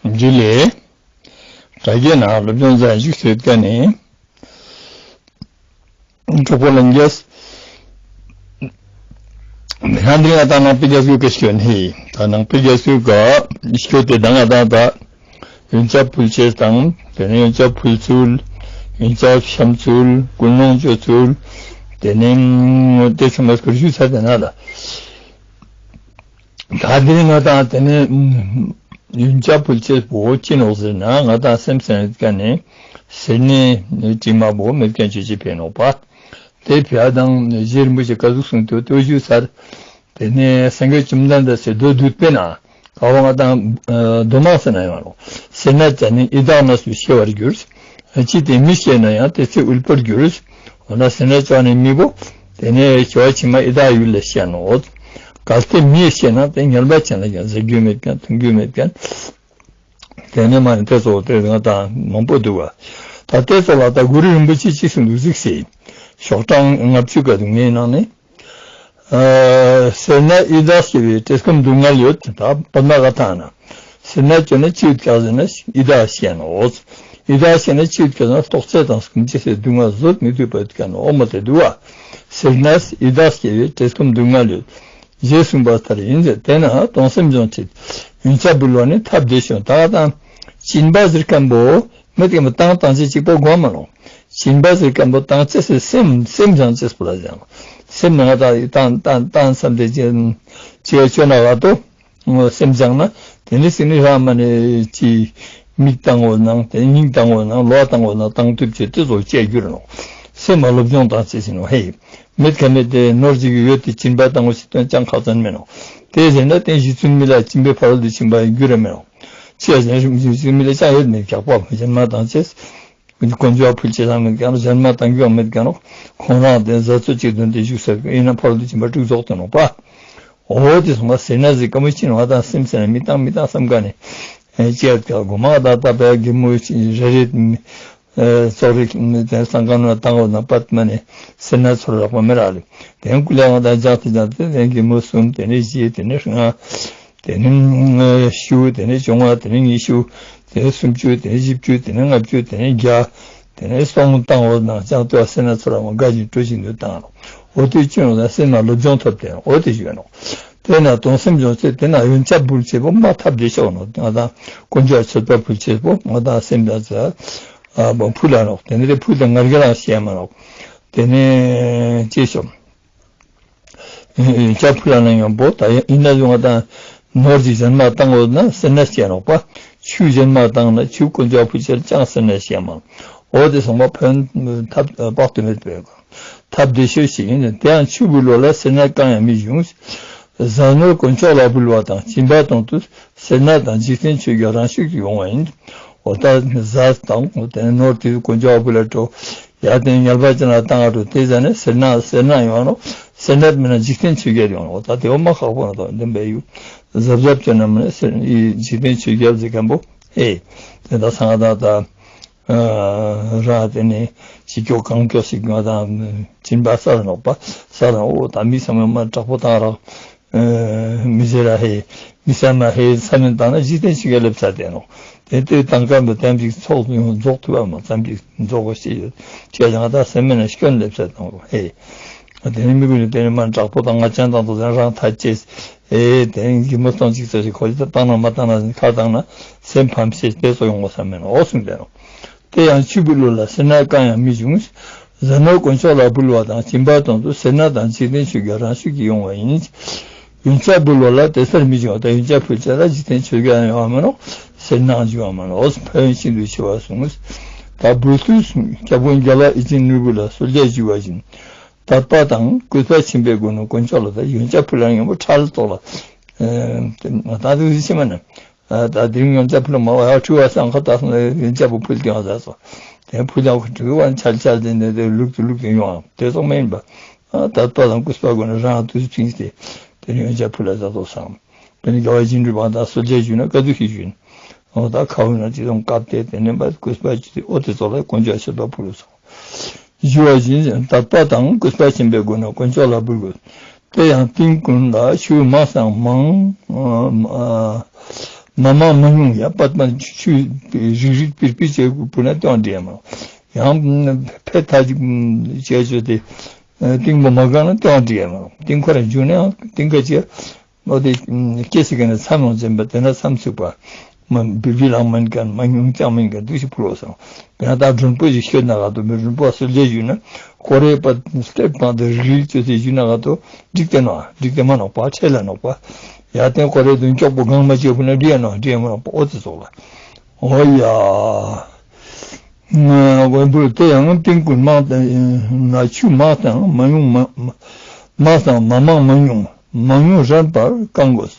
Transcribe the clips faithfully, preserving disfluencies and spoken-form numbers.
ཇུ་ལེ། ད་གིན་ན་སློབ་སྦྱོང་མཛད་བཞུགས་ཡོད་ཀ་ནི། གྲོགས་པོ་ལྷན་རྒྱས། ད་འདི་ང་ཏང་ནང་པའི་རྒྱལ་སྐུ་ཀ་སྐྱོན་ཧེ། ད་ནང་པའི་རྒྱལ་སྐུ་ཀ་སྐྱོད་དེ་ད་ང་ཏང་ད། ཡོན་ཆབ་ཕུལ་ཅེས་དང་། དེ་ནས་ཡོན་ཆབ་ཕུལ་ཚུལ། ཡོན་ཆབ་བཤམས་ཚུལ། ཀུན་སློང་བཅོ་ཚུལ། དེ་ནས་དེ་ཚང་མ་སྐོར་ཞུས་ཚར་ཏེ་ན་ད། ད་འདི་ང་ཏང་དེ་ནས་ཡོན་ཆབ་ཕུལ་ཅེས་པོ་ཅི་ནོག་ཟེར་ན། ང་ཏང་སེམས་སེམས་ཀ་ནས་སེར་སྣའི་དྲི་མ་པོ་མེད་མཁན་ཅོ་ཅེས་ཕན་ནོག་པ། དེ་ཕི་ཡ་དང་རྗེ་རིན་པོ་ཆེ་ཀ་ཟུག་གསུངས་ཏེ་ཡོད་ཞུས་ཚར། དེ་ནས་སངས་རྒྱས་བཅོམ་ལྡན་འདས་སི་མདོ་སྡུད་པའི་ནང་ཀ་བོ་ང་ཏང་མདོ་མང་ཟེར་ན་ཡང་རུང་། སེར་སྣ་ཅན་ནི་ཡི་དྭགས་རྣམས་སུ་སྐྱེ་བར་འགྱུར། ཅི་སྟེ་མི་སྐྱེ་ན་ཡང་དེ་ཚེ་དབུལ་པོར་འགྱུར། འོ་ན་སེར་སྣ་ཅན་ནི་མི་བོ་དེ་ནས་སྐྱེ་བ་ཕྱི་མ་ཡི་དྭགས་ཡུལ་ལ་སྐྱེ་ནོག། གལ་ཏེ་མི་སྐྱེ་ན་དེ་ངལ་བ་ཅན་ལ་ཡང་ཟ་རྒྱུ་མེད་མཁན་འཐུང་རྒྱུ་མེད་མཁན། དེ་ནས་མ་ནི་དེ་ཚོ་དེ་ང་ཏང་མང་པོ་འདུག་པ། ད་དེ་ཚོ་ལ་ད་གུ་རུ་རིན་པོ་ཆེ་ཅི་གསུངས་འདུག་གཟིགས་སེ། ཤོག་གྲངས་ལྔ་བཅུ་ག་འདུག་ངའི་ནང་ནས། ཨ་སེར་སྣ་ཡི་དྭགས་སྐྱེ་བའི་བཀྲེས་སྐོམ་སྡུག་བསྔལ་ཡོད། ད་པདྨ་ག་ཐ་ན། སེར་སྣ་ཅན་ནི་ཅི་ཡོད་ཀྱག་ཟེར་ན་ཡི་དྭགས་སྐྱེ་ནོག། ཡི་དྭགས་སྐྱེ་ན་ཅི་ཡོད་ཀྱག་ཟེར་ན་ལྟོགས་ཚད་དང་སྐོམ་ཅེས་སི་སྡུག་བསྔལ་བཟོད་མི་ཐུབ་པ་ཡོད་ཀྱག་ནོག། འོ་མ་དེ་འདུག་པ། སེར་སྣ་ཡི་དྭགས་སྐྱེ་བའི་བཀྲེས་སྐོམ་སྡུག་བསྔལ་ཡོད། ཞེས་གསུངས་པ་ལྟར་ཡིན་ཟེར། དེས་ན་གདུང་སེམས་སྦྱོང་ཕྱིར། ཡོན་ཆབ་འབུལ་བ་ནི་ཐབས་བདེ་ཤོས། ད་ང་ཏང་སྦྱིན་པ་ཟེར་མཁན་པོ་མི་དེ་མ་བཏང་བཏང་ཅེས་གཅིག་པོ་དགོས་མ་ནོག། སྦྱིན་པ་ཟེར་མཁན་པོ་བཏང་ཅེས་སི་སེམས་སེམས་སྦྱང་ཅེས་པོ་ལ་སྦྱང་། སེམས་ནང་ང་ཏང་བཏང་བཏང་བཏང་བསམ་སྟེ་ཅི་ཅི་ཡ་ཅོ་ན་ག་ཏོ། སེམས་སྦྱངས་ན་དེ་ནི་སེམས་ནི་རང་མ་ནི་ཅི་མིག་བཏང་འོ་ནང་དེ་སྙིང་བཏང་འོ་ནང་ལོ་བཏང་འོ་ནང་བཏང་ཐུབ་ཅེས་དེ་ཚོ་ཅི་ཡ་འགྱུར་ནོག། སེམས་མ་སློབ་སྦྱོང་བཏང་ཅེས་ཡིན་ནོག་ཧེ། མེད་ཁ་མེད་དེ་ནོར་ཅིག་ཡོད་དེ་སྦྱིན་པ་བཏང་འོ་ཞིག་དོན་ཅང་ཁག་ཙམ་མེད་ནོག། དེ་ཟེར་ན་དེ་གཞི་བཙུན་མི་ལ་སྦྱིན་པའི་ཕ་རོལ་ཏུ་ཕྱིན་པ་ཡང་འགྱུར་ར་མེད་ནོག། ཅི་ཡ་ཟེར་ན་གཞི་བཙུན་མི་ལ་ཅང་ཡོད་མེད་ཀྱག་པ་གཞན་མ་བཏང་ཅེས། དཀོན་མཆོག་ཕུལ་ཅེས་ལ་མེད་ཀྱང་གཞན་མ་བཏང་རྒྱུ་མེད་ཀྱང་ནོག། ཁོང་རང་དེ་བཟའ་ཚོ་གཅིག་དོན་དེ་བཞུགས་ཟེར་ཡིན་ན་ཕ་རོལ་ཏུ་ཕྱིན་པ་དྲུག་རྫོགས་ཏེ་ནོག་པ། འོ་དེ་སོང་པ་སེར་སྣ་ཟེར་མཁན་པོ་ཅི་ནོག། ང་ཏང་སེམས་སེར་སྣ་མི་བཏང་མི་བཏང་བསམ་མཁན་ནི་ཅི་ཡ་ཀྱག་གོ་མ་ད་ད་པའི་གི་མོ་རེ་རེ་ཙོག་རེ་དེ་སང་ག་ནོ་བཏང་འོ་ན་པད་མ་ནི་སེར་སྣ་ཚོར་རག་པ་མི་རག་ལེ། དེ་ཀུ་ལེ་ང་ཏང་སྦྱངས་ཏེ་སྦྱངས་ཏེ་དེ་གི་མོ་གསུམ་དེ་ནི་བཞི་དེ་ནི་ལྔ། དེ་ནི་བཅུ། དེ་ནི་བཅོ་ལྔ། དེ་ནི་ཉི་ཤུ། དེ་ནི་སུམ་ཅུ། དེ་ནི་བཞི་བཅུ། དེ་ནི་ལྔ་བཅུ། དེ་ནི་བརྒྱ། དེ་ནི་སྟོང་བཏང་འོ་ན་ཅང་ལྟོས་སེར་སྣ་ཚོར་ར་མ་དགའ་ཞིང་སྤྲོ་ཞིང་དུ་བཏང་ནོག། འོ་དེ་ཅི་ནོག་ཟེར་ན་སེམས་ལ་སློབ་སྦྱོང་ཐོབ་སྟེ་འོ་དེ་ཞུ་ནོག། དེས་ན་གདུང་སེམས་སྦྱོང་ཕྱིར། དེས་ན་ཡོན་ཆབ་འབུལ་ཅེས་པོ་མ་ཐབས་བདེ་ཤོས་ནོག། ང་ཏང་དཀོན་མཆོག་མཆོད་པ་ཕུལ་ཅེས་པོ་ང་ཏང་སེམས་ལ་ཕུལ་ལ་ནོག། དེ་ནི་དེ་ཕུལ་ཏེ་ང་རྒྱལ་རང་ཤེས་མ་ནོག། དེ་ནི་ཅི་ཤོ། ཡོན་ཆབ་ཕུལ་ལ་ན་ཡང་པོ་ད་ཡིན་ན་ཡང་ང་ཏང་ནོར་ཅིག་གཞན་མ་བཏང་འོ་ན་སེར་སྣ་སྐྱེ་ནོག་པ། ཆུ་གཞན་མ་བཏང་ན་ཆུ་དཀོན་མཆོག་ཕུལ་ཅེས་ལ་ཅང་སེར་སྣ་སྐྱེ་མ་ནོག། འོ་དེ་སོང་པ་ཕན་ཐབས་དཔག་ཏུ་མེད་པའི་ཐབས་བདེ་ཤོས་ཤིག་ཡིན། དེ་ཡང་ཆུ་འབུལ་བ་ལ་སེར་སྣ་གང་ཡང་མི་འབྱུང་། གཟའ་ནོར་དཀོན་མཆོག་ལ་འབུལ་བ་དང་སྦྱིན་པ་དང་དུ་སེར་སྣ་དང་འཇིག་རྟེན་ཆོས་བརྒྱད་རང་ཤུགས་ཀྱིས་འོང་བ་ཡིན། འོ་ད་གཟའ་དང་དེ་ནོར་དེ་དཀོན་མཆོག་འབུལ་ལ་སྤྲོ། ཡ་དེ་ངལ་བ་ཅན་ལ་བཏང་འགྲོ་དེ་ཟ་ནས་སེར་སྣ་སེར་སྣ་ཡོང་ནོག། སེར་སྣ་མིན་ན་འཇིག་རྟེན་ཆོས་བརྒྱད་ཡོང་ནོག། ད་དེ་བོ་མ་ཁག་པོ་ན་ད་བདེན་པའི་ཡུལ་གཟབ་གཟབ་ཅོ་ན་མིན་ན་སེར་འཇིག་རྟེན་ཆོས་བརྒྱད་ཟེར་མཁན་པོ་ཨེ་དེ་ད་སང་ད་ད། ར་དེ་ནས་ཞིག་སྐྱོ་གང་སྐྱོ་ཞིག་ང་ཏང་སྦྱིན་པ་ས་ལ་ནོག་པ། ས་ལ་འོ་ད་མི་ཚང་མ་མ་དྲག་པོ་བཏང་རག། མི་ཟེར་ར་ཧེ་མི་ས་མ་ཧེ་ས་མིན་བཏང་ན་འཇིག་རྟེན་ཞིག་ག་སླེབས་ས་དེ་ནོག། དེ་ལྟའི་བཏང་སྐབས་ལ་ཙམ་ཞིག་ཚོགས་ཡོང་རྫོགས་ཐུབ་པ་མ་ཙམ་ཞིག་རྫོགས་པ་ཞིག་ཡོད་ཅེས་ང་ཏང་སེམས་མེད་ན་སྐྱོན་སླེབས་ས་དང་ཧེ། དེ་ནི་མི་ཀུན་ནི་དེ་ནི་མ་དྲག་པོ་དང་ང་ཅན་དང་དོ་ཟན་རང་ཐ་ཅེས། ཨེ་དེ་ནི་གི་མོ་སྟོང་ཅིག་ཙམ་ཞིག་ཁོ་ཅི་ད་བཏང་ན་མ་བཏང་ན་ཁ་བཏང་ན་སེམས་ཕམ་ཤེས་དེ་ཚོ་ཡོང་བ་ས་མེད་ནོག། འོ་གསུངས་པས་ནོག། དེ་ཡང་ཆུ་འབུལ་བ་ལ་སེར་སྣ་གང་ཡང་མི་འབྱུང་། གཟའ་ནོར་དཀོན་མཆོག་ལ་འབུལ་བ་དང་སྦྱིན་པ་དང་དུ་སེར་སྣ་དང་འཇིག་རྟེན་ཆོས་བརྒྱད་རང་ཤུགས་ཀྱིས་འོང་བ་ཡིན། ཡོན་ཆབ་འབུལ་བ་ལ་དེ་ལྟར་མི་འབྱུང་བ་དང་ཡོན་ཆབ་ཕུལ་ཅེས་ལ་འཇིག་རྟེན་ཆོས་བརྒྱད་ཡང་འབྱུང་བ་མ་ནོག། སེར་སྣ་འབྱུང་བ་མ་ནོག། འོ་ཕན་ཡོན་ཤིན་ཏུ་ཆེ་བ་གསུངས། ད་འབུལ་ཚུལ་གསུངས། སྐྱབས་མགོན་རྒྱལ་བ་ཡིད་བཞིན་ནོར་བུ་ལ་གསོལ་ཇ་ཞུ་བ་བཞིན། དད་པ་དང་གུས་པ་ཆེན་པོའི་སྒོ་ནས་དཀོན་མཆོག་ལ་ད་ཡོན་ཆབ་ཕུལ་ལ་ཡོང་བ་ཁྲལ་ཏོག་ལ། ད་དུ་ཞིག་མ་ན། ད་དེ་རིང་ཡོན་ཆབ་ཕུལ་མ་བ་ཡ་ཁྲུ་བ་སང་ཁ་ད་སོང་ཡོན་ཆབ་ཕུལ་ཏེ་ཡོང་ཟ་སོ། དེ་ཕུལ་ཡང་ཁྲུ་བ་ཆལ་ཆལ་དེ་འདི་ལུག་ཏུ་ལུག་ཏུ་ཡོང་དེ་སོགས་མ་ཡིན་པ། དད་པ་དང་གུས་པ་སྒོ་ནས་རང་དུ་ཕྱིན་ཏེ། དེ་རིང་ཡོན་ཆབ་ཕུལ་ལ་ཟ་སོ་སང་། དེ་ནི་རྒྱལ་བ་ཡིད་བཞིན་ནོར་བུའི་ད་གསོལ་ཇ་ཞུ་ན་དཀའ་སྡུག་ཞིག་ཞུ་ན། འོ་ད་ཁ་བོ་ན་ཅི་ཙམ་བཀབ་སྟེ་དེ་ནས་པ་གུས་པ་ཅི་ཏེ་འོ་དེ་ཚོ་ལ་དཀོན་མཆོག་མཆོད་པ་ཕུལ་ལོ་སོང་། ཞུ་བ་བཞིན་དད་པ་དང་གུས་པ་ཆེན་པོའི་སྒོ་ནས་དཀོན་མཆོག་ལ་འབུལ་དགོས། དེ་ཡང་རྟེན་ཀུན་ལ་ཆུ་མང་སང་མང་། མ་མང་མ་ཉུང་ཡ་པད་མ་ཆུ་ཆུ་རིག་རིག་པིར་པིར་ཅེ་བུ་ན་ཏོང་འདྲེ་མ་ཡང་ཕེ་ཐ་ཅིག་ཅེ་ཅོ་ཏེ་ཏིང་པོ་མ་གང་ན་ཏོང་འདྲེ་མ་ཏིང་ཁོ་ར་འཇུ་ན་ཡང་ཏིང་ཀ་ཅེ་འོ་དེ་སྐྱེ་སི་ཀ་ནས་མཚམས་ཡོང་ཙམ་པ་དེ་ན་མཚམས་ཚུགས་པ། མ་བི་བི་ལང་མན་ཀན་མ་ཉུང་ཅང་མན་ཀན་དུ་ཞིག་ཕུལ་ལོ་སང་། དེ་ན་ད་མགྲོན་པོ་ཞིག་ཤོད་ན་ག་དོ་མི་མགྲོན་པོ་སུ་ལས་ཞུ་ན་ཀོ་རེ་པ་སྟེགས་པ་དེ་རིག་རིག་ཅོ་སེ་ཞུ་ན་ག་དོ་འགྲིག་དེ་ནོ་འགྲིག་དེ་མ་ནོག་པ་ཁྲེལ་ལ་ནོག་པ། ཡ་དེ་ཀོ་རེ་དུ་ཀྱོག་པོ་གང་མ་ཅོ་ཕུལ་ན་འགྲིག་ཡ་ནོག་འགྲིག་ཡ་མ་ནོག་པ་འོ་དེ་ཙོགས་ལ། འོ་ཡ། མགོན་པོ་དེ་ཡང་ཏིང་ཀུན་མང་དང་ན་ཆུ་མང་དང་མ་ཉུང་མ་མང་དང་མ་མང་མ་ཉུང་མ་ཉུང་རན་པར་བསྐང་དགོས།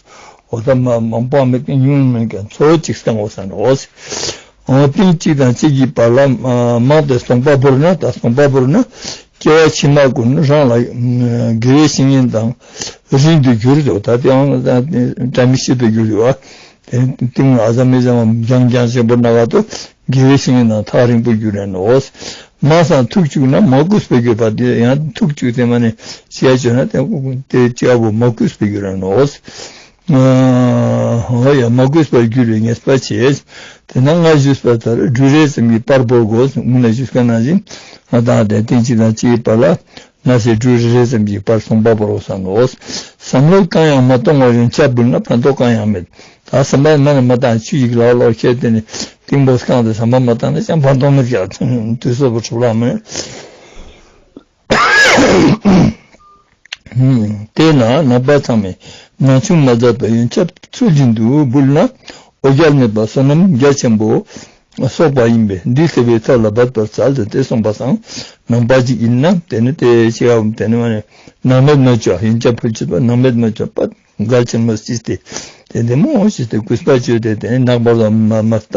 འོ་ད་མ་མང་པོ་མེད་ཀྱང་ཉུང་མེད་ཀྱང་ཚོ་གཅིག་བསྐང་དགོས་ས་ནོ། འོ་ཏིང་གཅིག་དང་གཅིག་གི་བར་ལ་མང་དེ་སྟོང་པ་བོར་ན་ད་སྟོང་པ་བོར་ན་སྐྱེ་བ་ཕྱི་མ་ཀུན་རང་ལ་དགེ་བའི་བཤེས་གཉེན་དང་རིང་དུ་གྱུར་ཏོ། ད་དེའང་བཀྲ་མི་ཤིས་པའི་རྒྱུ་རེད་བ། དེ་ཏིང་ཨ་ཙམ་མི་ཙམ་རྒྱང་རྒྱང་ཞིག་བོར་ན་ག་དོ་དགེ་བའི་བཤེས་གཉེན་དང་ཐག་རིང་པོ་གྱུར་རན་ནོ། མང་སང་ཐུགས་བཅུག་ན་མ་གུས་པར་གྱུར་པ་དེ་ཡང་ཐུགས་བཅུག་དེ་མ་ནི་ཅི་ཡ་བཅོས་ན་དེ་དེ་ཅི་ཡ་བོ་མ་གུས་པར་གྱུར་རན་ནོ། འོ་ཡ་མ་གུས་པར་གྱུར་བའི་ངེས་པ་བྱས། དེ་ན་སྔ་བཞུགས་པ་ལྟར་སྦྲུལ་རས་ཙམ་གྱི་པར་བོར་དགོས། སྔོན་ལ་ཞུས་ཁན་ནང་བཞིན་ང་དང་དེ་ཏིང་གཅིག་དང་གཅིག་གི་བར་ལ་ན་ཟེར་སྦྲུལ་རས་ཙམ་གྱི་པར་སྟོང་པ་བོར་བསམ་ནོ། བསམ་བློ་གང་ཡང་མ་གཏོང་བར་ཡོན་ཆབ་འབུལ་ན་ཕན་ཐོགས་གང་ཡང་མེད། ད་བསམ་པ་མ་ནི་མ་བཏང་ཆུ་ཡིག་ལོག་ལོག་ཁྱེར་དེ་ནི་ཏིང་པོ་བསྐང་སྟེ་བསམ་པ་མ་བཏང་ན་ཅང་ཕན་ཐོགས་མེད་ཀྱང་དུས་སོ་བོ་གྲུབ་ལ་མེད། དེས་ན་ནང་པ་ཚང་མས་ནང་ཆུང་མ་མཛད་པར་ཡོན་ཆབ་ཚུལ་བཞིན་དུ་འབུལ་ན་འོ་བརྒྱལ་མེད་པ་བསོད་ནམས་རྒྱ་ཆེན་པོ་གསོག་པ་ཡིན་པས་འདི་སླེབས་པའི་ཐབས་ལ་འབད་པར་འཚལ་ཟེར་ཏེ་གསུངས་པ་སང་ནང་པ་ཅིག་ཡིན་ན་དེ་ནི་དེ་ཅི་ཡང་དེ་ནི་མ་ནི་ནང་མེད་མ་བཅོ་ཡོན་ཆབ་ཕུལ་ཅེས་པ་ནང་མེད་མ་བཅོ་པ་གལ་ཆེན་མོ་ཅིག་སྟེ་དེ་འདི་མོ་ཞིག་སྟེ་གུས་པ་བཅོས་ཏེ་དེ་ནི་ནག་པར་ལ་མ་མ་ལྟ་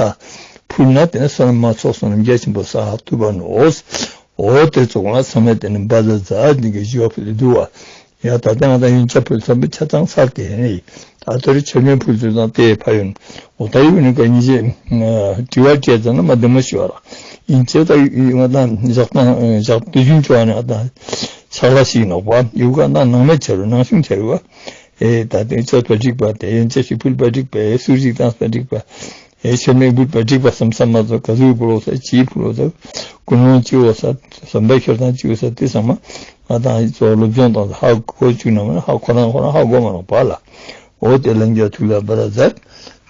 ཕུལ་ན་དེ་ནི་བསོད་ནམས་མ་ཚོགས་བསོད་ནམས་རྒྱ་ཆེན་པོ་བསགས་ཐུབ་པ་ནོ། འོ་དེ་ཙོགས་ལ་ཚང་མས་དེ་ནི་བཛྲ་ཛ་ནི་གི་ཞུ་བ་ཕུལ་ཏེ་འདུག་བ། ཡ་ད་ལྟ་ང་དང་ཡོན་ཆབ་ཕུལ་ཚར་བའི་ཆ་ཚང་ཚར་ཏེ་ནི་ད་ལྟ་རི་མཆོད་མེ་ཕུལ་ཚུལ་དང་དེ་ཕ་ཡོན་འོ་ད་ཡོད་ནི་ཀ་ཉིན་ཅེ་དྲི་བ་སྐྱེས་ཙང་ན་མ་བདེ་མོ་ཞུ་བ་ར་ཡིན་ཅེ་ད་ང་དང་ཞག་དང་ཞག་དུས་རྒྱུན་ཅོ་བ་ནི་ང་དང་ཕྱག་ལ་ཞིག་ནོག་པ་ཡོད་ཀ་ན་ནང་མེད་ཆ་རུ་ནང་ཆུང་ཆ་རུ་བ་ཨེ་ད་དེ་མཆོད་པ་སྒྲིག་པ་དེ་ཡོན་ཆབ་ཞིག་ཕུལ་པ་སྒྲིག་པ་ཨེ་གསུར་ཞིག་བཏང་པ་སྒྲིག་པ། ཨེ་ཆོས་མེད་འབུལ་བ་སྒྲིག་པ་བསམ་བསམ་མ་ཚོ་ག་ཟུག་ཕུལ་ལོ་ས་ཅི་ཕུལ་ལོ་ས་ཀུན་སློང་ཅི་འོ་ས་བསམ་པ་ཤོར་སྟངས་ཅི་འོ་ས་དེ་ཚང་མ་ང་དང་ཨི་ཚོ་སློབ་སྦྱོང་དང་ཧ་གོ་བཅུག་ན་མ་ཧ་ཁོ་རང་ཁོ་རང་ཧ་གོ་མ་ནོག་པ་ལ། འོ་དེ་ལན་རྒྱ་ཐུགས་ལ་བཛྲ་ཛ།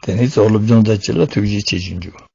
དེ་ནི་ཚོ་སློབ་སྦྱོང་ད་ཅི་ལ་ཐུགས་རྗེ་ཆེ་ཞུ་རྒྱུ།